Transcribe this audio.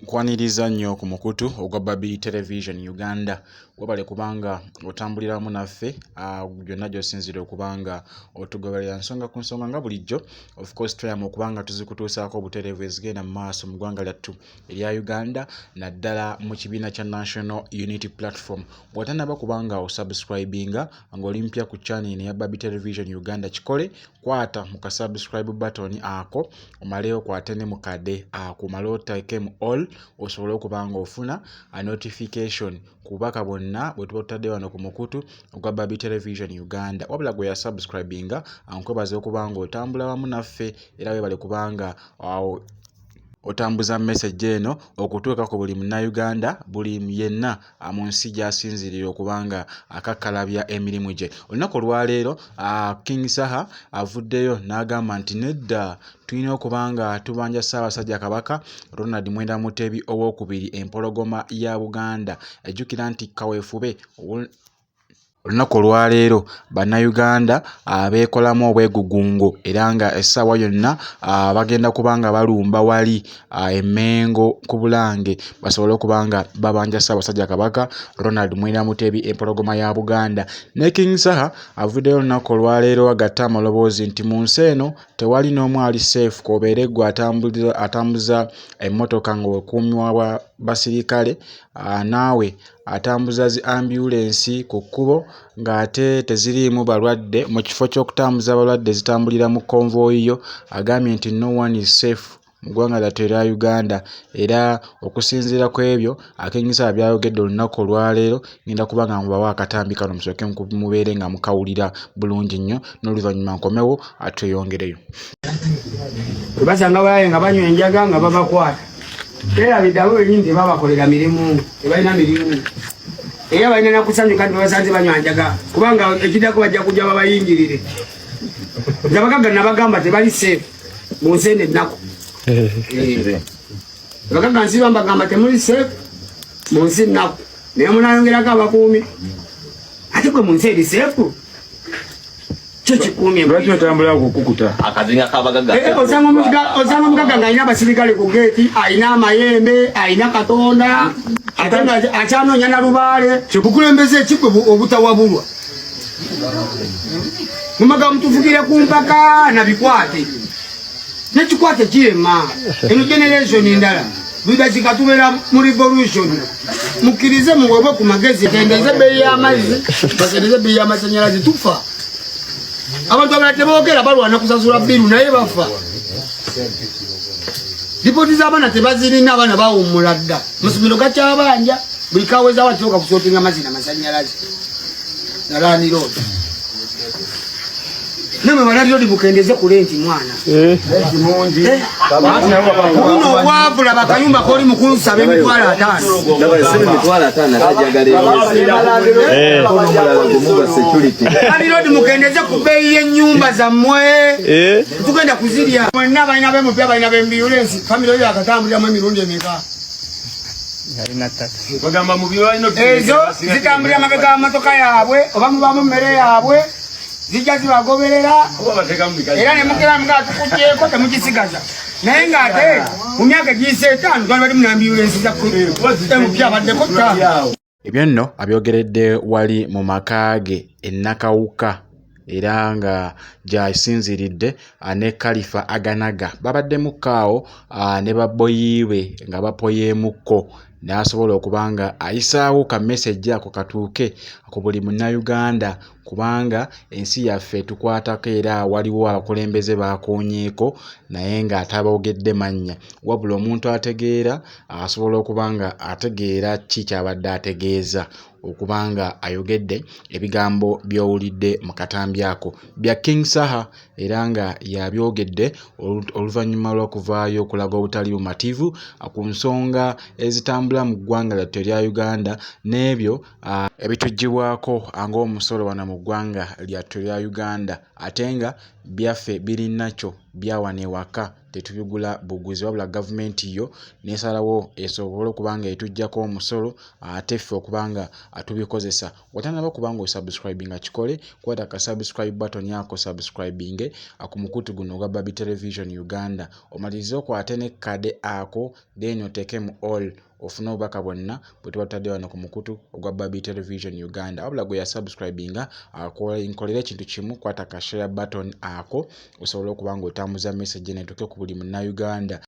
Nkwaniriza nnyo ku mukutu ogwa Babi Television Uganda. Webale kubanga otambulira wamu naffe gyonna gy'osinziira okuba nga otugoberera nsonga ku nsonga nga bulijjo. Of course tweyama okuba nga tuzikutuusaako obutereevu ezigenda mu maaso mu ggwanga lyattu erya Uganda naddala mu kibiina kya National Unity Platform. Bw'otannaba kuba nga osubscribinga ng'oli mupya ku channel eno eya Babi Television Uganda kikole kwata mu ka subscribe button ako omale okwate ne mu kade ako omale oteeke mu all osobole okuba nga ofuna a notification ku bubaka bwonna bwe tuba tutadde wano ku mukutu ogwa Babi Television Uganda. Wabula gwe ya subscribinga nkwebaza okuba nga otambula wamu naffe era webale kubanga awo otambuza message eno okutuuka ku buli Munnayuganda buli yenna mu nsi gy'asinziirira okuba nga akakkalabya emirimu gye. Olunaku olwaleero King Saha avuddeyo n'agamba nti nedda tulina okuba nga tubanja Ssaabasajja Kabaka Ronald Mwenda Mutebi Owookubiri empologoma ya Buganda. Jjukira nti kaweefube Olunaku olwaleero Bannayuganda beekolamu obwegugungo era nga essaawa yonna bagenda kuba nga balumba wali e Mmengo ku Bulange basobole okuba nga babanja Ssaabasajja Kabaka Ronald Mwenda Mutebi Empologoma ya Buganda. Ne King Saha avuddeyo olunaku olwaleero agatte amaloboozi nti mu nsi eno tewali n'omu ali safe k'obeere ggwe atambuza emmotoka ng'okuumibwa basirikale naawe atambuza zi ambyulensi ku kkubo ng'ate teziriimu balwadde mu kifo ky'okutambuza abalwadde zitambulira mu konvooyi yo agambye nti no one is safe mu ggwanga lyattu erya Uganda era okusinziira ku ebyo King Saha by'ayogedde olunaku olwaleero ngenda kuba nga mubawa akatambi kano musooke mubeere nga mukawulira bulungi nnyo n'oluvannyuma nkomewo atweyongereyo. Bwe basanga bayaye nga banywa enjaga nga babakwata Twerabidde abo benyini tebabakolera mirimu, tebalina mirimu era balina nakusanyuka nti babasanze banywa njaga kubanga ekiddako bajja kujja babayingirire. Nze abagagga nabagamba tebali safe mu nsi eno ennaku. Eh. Abagagga nsiba mbagamba temuli safe mu nsi ennaku, naye munayongerako abakuumi ate gwe mu nsi eri safe kyo kikuumye. Lwaki otambula kukukuta? Akazinga k'abagagga. Eh, eh, osanga omugagga ng'alina abasirikale ku geeti, alina amayembe, alina Katonda, ate nga akyanoonya na lubaale. Kikukulembeze ekigwe obutawabulwa. Mumaga mutuvugire ku mpaka na bikwate. Nekikwate kirema. Eno generation endala. Bidakika tubeera mu revolution. Mukkirize muweebwe ku magezi, kendeze ebbeeyi y'amazzi, bakendeze ebbeeyi y'amasannyalaze, tufa. Abantu abalala teboogera balwana kusasula bbiru naye bafa. Lipooti z'abaana tebazirina, abaana bawummula dda. Amasomero gakyabanja, buli kawezawo akyoka kusootinga mazzi na masannyalaze. Na landiroodi. Namwe banalirodi mukendeze ku lenti mwana. Eh. Eh. Kuno obwavu laba akayumba koli mukunsaba 500,000. Eh. Landlord mukendeze ku bbeeyi y'ennyumba zammwe. Tugenda kuzirya. Mwenna balina b'emupya balina b'embyulensi. Famire oyo akatambuliramu emirundi emeka? Ezo zitambulira mabega ga motoka yaabwe oba mubamu mmere yaabwe zijja zibagoberera era ne mukira nga tukugyeko temukisigaza naye ng'ate mu myaka egiyise etaano twali bali munambyulensi za MP abaddeko ttaano. Ebyo nno abyogeredde wali mu maka ge e Nakawuka era nga gy'asinziiridde ne Kalifa Aganaga. Babaddemukko awo ne babboyi be nga bapoyeemukko n'asobola okuba nga ayisaawo ka message ako katuuke ku buli Munnayuganda kubanga ensi yaffe etukwatako era waliwo abakulembeze b'akoonyeeko naye nga taboogedde mannya. Wabula omuntu ategeera asobola okuba nga ategeera ki ky'abadde ategeeza okuba nga ayogedde ebigambo by'owulidde mu katambi ako. Bya King Saha era nga y'abyogedde oluvannyuma lw'okuvaayo okulaga obutali bumativu ku nsonga ezitambula mu ggwanga lyattu erya Uganda n'ebyo ebituggyibwako ng'omusolo wano mu ggwanga lyattu erya Uganda ate nga byaffe biri nakyo bya wano ewaka. Tetubigula buguzi, wabula gavumenti yo nesalawo esobole okuba nga etuggyako omusolo ate ffe okuba nga tubikozesa. Watanaba kuba nga osubscribinga, kikole, kwata ka subscribe button ako, subscribinge ku mukutu guno ogwa Babi Television Uganda, omalirize okwate ne kade ako, then oteeke mu all, ofune obubaka bwonna bwe tuba tutadde wano ku mukutu ogwa Babi Television Uganda. Wabula gwe yasubscribinga, nkolera ekintu kimu, kwata ka share button ako, osobole okuba nga otambuza message eno etuuke ku buli Munnayuganda.